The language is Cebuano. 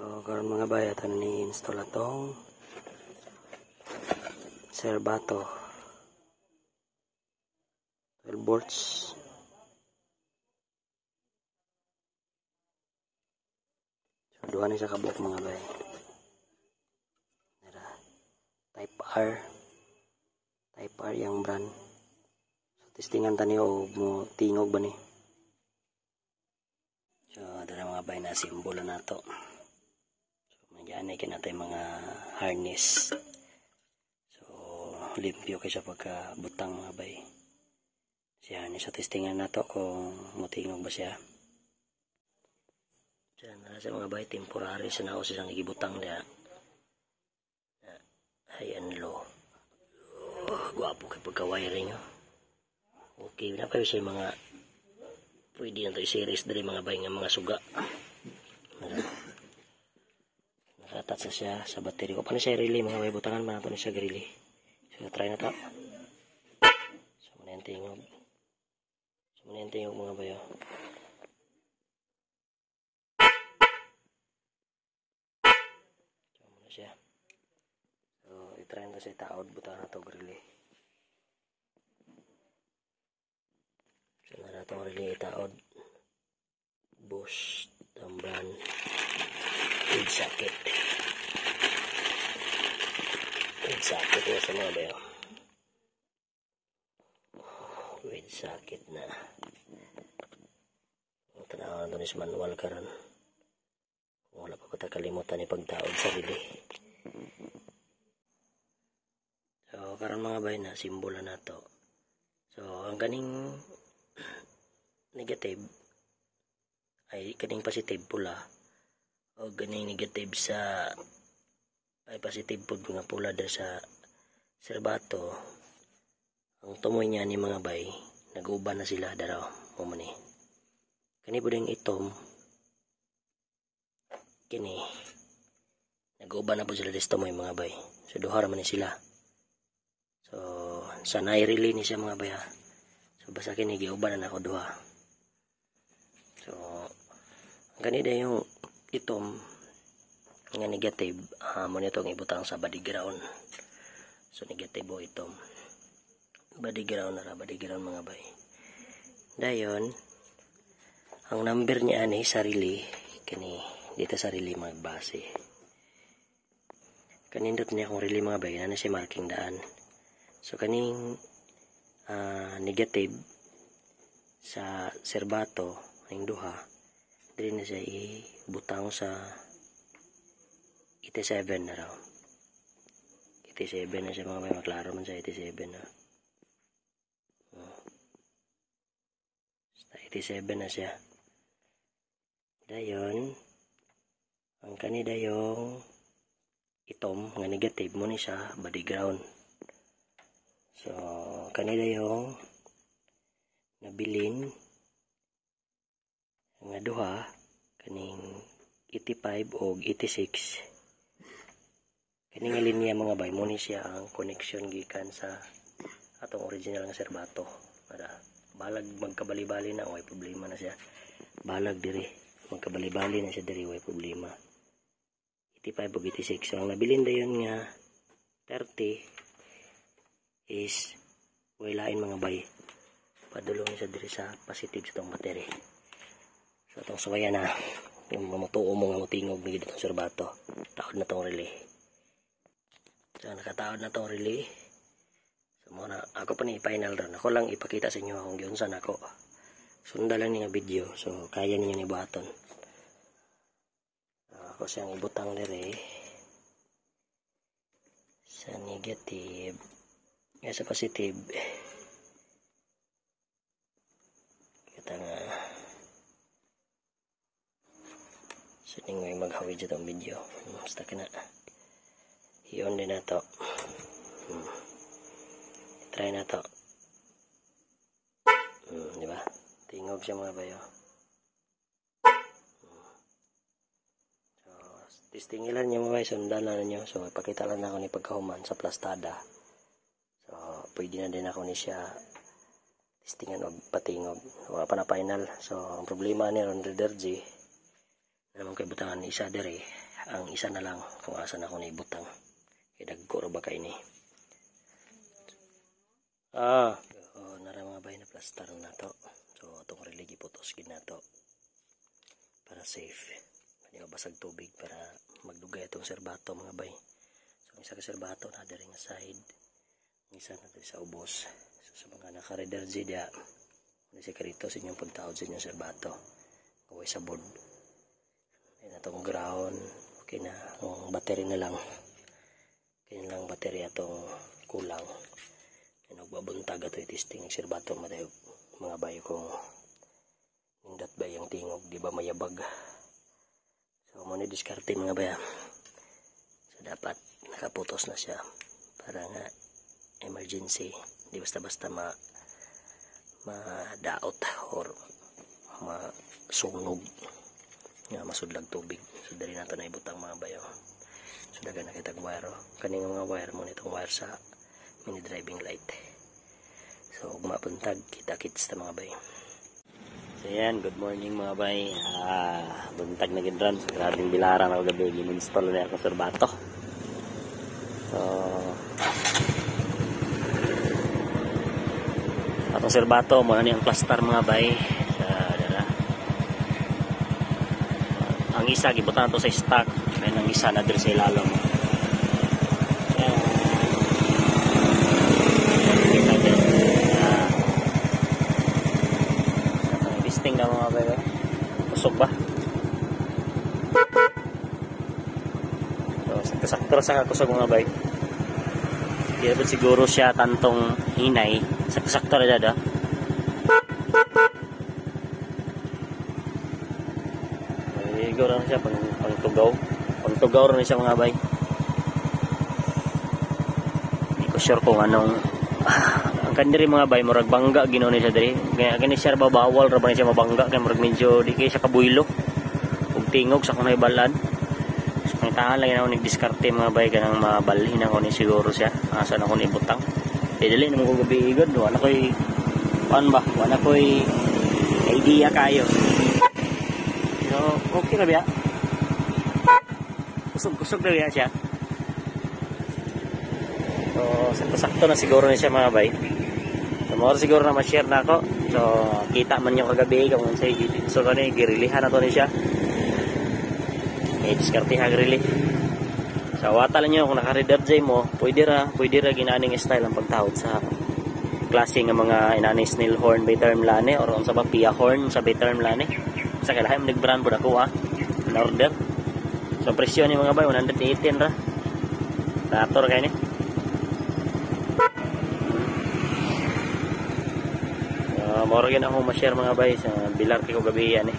So karon, mga bay, ato na ni install atong Serbato 12 volts. So duha ni sa kabuok, mga bay. Dara, Type R. Type R yung brand. So testingan ta ni og mo tingog ba ni. So dara, mga bay, na simbolo nato. So nagyanay kay natay mga harness. So limpyo kay sa pagkabutang, mga bay. Si harness. So testingan nato kung motingog ba siya. So na sa, mga bay, temporary sa nao sa gibutang diha. High and low. Oh, gwapo kay pagka-wiring, oh. Okay na pa siya, mga pwede na to i-series diri, mga bay, nga mga suga. Naka-attach na siya sa battery ko. Paano siya relay, mga bay, butangan man nato ni siya relay. So try na to. So muna yung tingog. So muna yung tingog, mga bay, oh. So muna siya. So i-try na to sa itaod, butangan na to relay. So na natong relay itaod. Bosch ang brand with socket. With socket na sa, mga bayo. With socket na. Ang tanaw na ito is manual karon. Kung wala pa ba kalimutan ni pagtaod sa relay. So karon, mga bay, na simbolo na to. So ang kaning negative ay kaning positive pula o ganing negative sa ay positive pud nga pula diri sa Serbato. Ang tumoy niya ni, mga bay, nag-uban na sila daraw mo man ni kani pud itom kini, nag-uban na po sila dito tumoy, mga bay. So duha ra man ni sila. So sa relay ni siya, mga bay, ha. So basta kini giuban na nako duha. So ang kani yung itom nga negative, mo nitong ibutang sa body ground. So negative o itom, body ground na ra, body ground, mga bay. Dayon ang number niya ani sa relay kani dito sa relay magbase. Kanindot niya akong relay, mga bay, na siya marking daan. So kaning negative sa Serbato ang duha diri na siya ibutang sa 87 na raw. 87 na siya, mga bay, maklaro man sa 87 na. Oh. Basta 87 na siya. Dayon ang kani dayong itom nga negative mo ni siya body ground. So kani dayong nabilin nga duha, kaning 85 og 86, kani nga linya, mga bay, mo ni siya ang connection gikan sa atong original nga Serbato. Ada balag magkabali-bali na, way problema na siya. Balag diri magkabali-bali na siya diri, way problema. 85 og 86. So ang nabilin dayon nga 30 is way lain, mga bay, padulong siya diri sa positive sa tong battery. So atong suwayan na yung mamutuo mo nga mutingog ni itong Serbato. Taod na tong relay. So nakataod na tong relay. So muna ako pa ni final ron. Ako lang ipakita sa inyo akong giunsa nako. Sundan lang ni nga video. So kaya ninyo ni buhaton. So, ako siyang ibutang dire sa negative nga sa positive. Kita nga so ning may maghawid sa itong video. Basta ka na i-on din na to. Try na to. Di ba? Tingog siya, mga bayo. So testing lang niyo, mga bayo, sundan na ninyo. So ipakita lang ako ni pagkahuman sa plastada. So pwede na din ako ni siya testingan og patingog. Wala pa na final. So ang problema ni ron Reader G na naman kay butangan isa dire Ang isa na lang kung asa na ako naibutang. Kay dagko ra ba kay ni. Oh, nara mga bay, na plastar na to. So atong relay giputos gid nato para safe. Hindi mabasag tubig para magdugay atong serbato, mga bay. So ang isa ka serbato na diri nga side. Ang isa na diri sa ubos. So sa mga naka-Raider J diya, ano siya karito sa inyong pagtaod sa inyong serbato. Kung sa board. Ayun atong ground. Okay na. Ang battery na lang. Kaya lang battery atong kulang. Ano, babuntag ato i-testing ang serbato madayo mga bay kung nindot ba yung tingog, di ba mayabag. So mo ni diskarte, mga baya. So dapat nakaputos na siya para nga emergency, di basta-basta ma madaot or masunog nga masudlag tubig. So dali nato na ibutang, mga bayo. So dagan na kitag wire, oh. Kaning mga wire mo nitong wire sa mini driving light. So ug mabuntag, kita kits ta, mga bay. So yan, good morning, mga bay. Buntag na gid ron. So grabing bilara na gabi, gin-install na ako serbato. So atong serbato mo na ni ang plaster, mga bay, sa dara. Ang isa gibutan to sa stock, then ang isa na diri sa ilalom. Yan. Kita dyan. Atong testing na, mga bay. Kusog ba? So, sakto-sakto ra sa kusog, mga bay. Di ba siguro siya tantong hinay. Sakto-sakto ra dada. Ay, siguro na siya pang pangtugaw. Pangtugaw rin siya, mga bay. Hindi ko sure kung anong ang kandiri, mga bay, murag bangga ginoo ni siya diri. Kaya kani siya ba, bawal ra ba ni siya mabangga kay murag medyo di kay siya kabuylo. Ug tingog sa kung naibalan. So pangitahan lang ako nagdiskarte, mga bay, kanang mabalhin ako ni siguro siya. Asa na ako ni ibutang. Di dali naman ko gabi igod. Wala ko'y kuan ba? Wala ko'y idea kayo. So okay ra biya. Kusog-kusog na biya siya. So sakto-sakto na siguro ni siya, mga bay. So mao siguro na ma-share na ako. So kita man nyo kagabi kung unsay so kani girilihan na to ni siya. Eh, diskarte ha grili. So wata lang nyo kung naka-Raider J mo, pwede ra ginaning style ang pagtawod sa klase nga mga inani snail horn by term lani or unsa ba, pia horn sa by term lani. Sa kailahi mo nag-brand po ako ha. In-order. So presyo ni, mga bay, 118 ra. Dator kay ni. Moro gid ako ma-share, mga bay, sa bilar kay ko gabi yan eh.